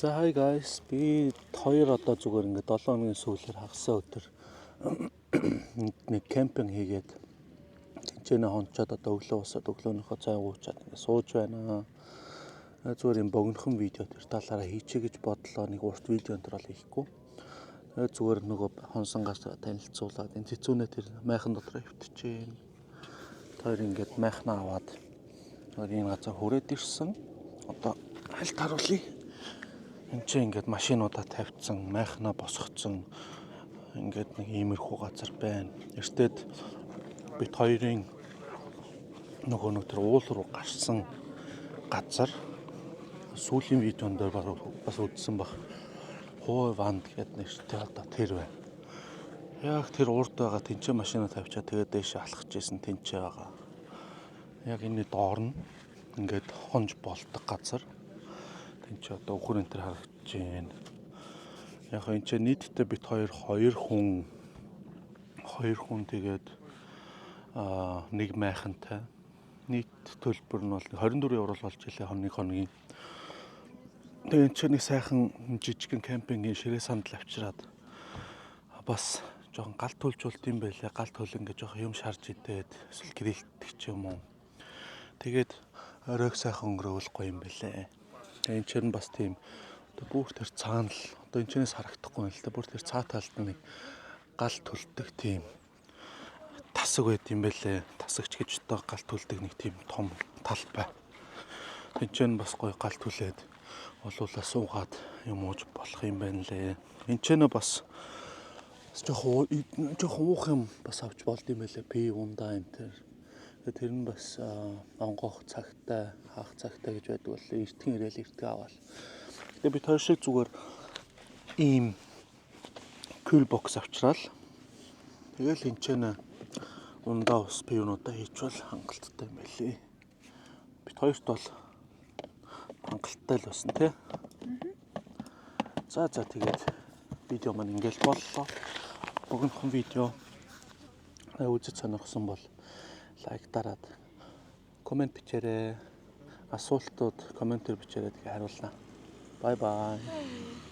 За, hi guys, би хоёр одоо зүгээр ингээд 7 хоногийн сүүлээр хагасаа өдөр нэг camping хийгээд, тэнцэнэ хончоод, одоо өглөө босоод, өглөөнийхөө цай уучаад ингээд сууж байна. Зүгээр юм богинохон видео тэр талаараа хийчихье гэж бодлоо. Нэг урт видео энэ төр бол хийхгүй. Тэгээд зүгээр нөгөө хонсон газар танилцуулаад, энэ цэцүүнээ тэр майхан дотор хэвтэж байна. Тэр ингээд майхнаа аваад энэ газар хүрээд ирсэн. Одоо хальт харуулъя. Энд чинь ингээд машинуудаа тавьчихсан, майхнаа босгоцсон, ингээд нэг иймэрхүү газар байна. Эртээд бид хоёрын нөгөө нэг тэр уул руу гарсан газар, сүүлийн видеон дээр бас үзсэн бах. Хой ванд гэдэг нэртэй одоо тэр байна. Яг тэр урд байгаа тэнцээ машина тавьчаа, тэгээд дээшээ алхаж исэн тэнцээ байгаа. Яг энэ доор нь ингээд хонж болдог газар. Тэнцээ одоо үхэр энэ төр харагдаж байна. Яг энэ чинь нийтдээ бид хоёр хоёр хүн, хоёр хүн, тэгээд нэг майхантай. Нийт төлбөр нь бол 24 евро болж илээ нэг хоногийн. Тэгээ энэ чинь нэг сайхан жижигэн camping ийн ширээ сандал авчираад бас жоохон гал төлж болд юм байлээ. Гал төл ингээ жоохон юм шарж идээд, эсвэл grill дэх ч юм уу. Тэгээд оройг сайхан өнгөрөөвөл гоё юм байлээ. Тэгээ энэ чинь бас тийм одоо бүр тэр цаана л одоо энэ чинээс харагдахгүй юм л та, бүр тэр цаа талд нэг гал төлдөг тийм тасаг байд юм байлээ. Тасагч гэж одоо гал төлдөг нэг тийм том талбай. Энд чинь бас гоё гал түлээд олуулаа суугаад юм ууж болох юм байна лээ. Энд чинь бас жоохон уух юм бас авч болд юм байлээ. Пив, ундаа энэ төр. Тэр нь бас онгоох цагтай, хаах цагтай гэж байдаг бол эртхэн ирээл эртхэн аваал. Тэгээ бид хоёр шиг зүгээр ийм cool box авчраал. Тэгэл энэ ч ундаа, ус, пивнуудаа хийчихвэл хангалттай юм байлээ. Бид хоёрт бол хангалттай л байсан, тий. За, тэгээд видео маань ингээл боллоо. Богинохон видео үзэж сонирхсон бол like дараад, comment бичээрэй. Асуултууд comment ээр бичээрэй, тэгээ хариулнаа. Bye bye.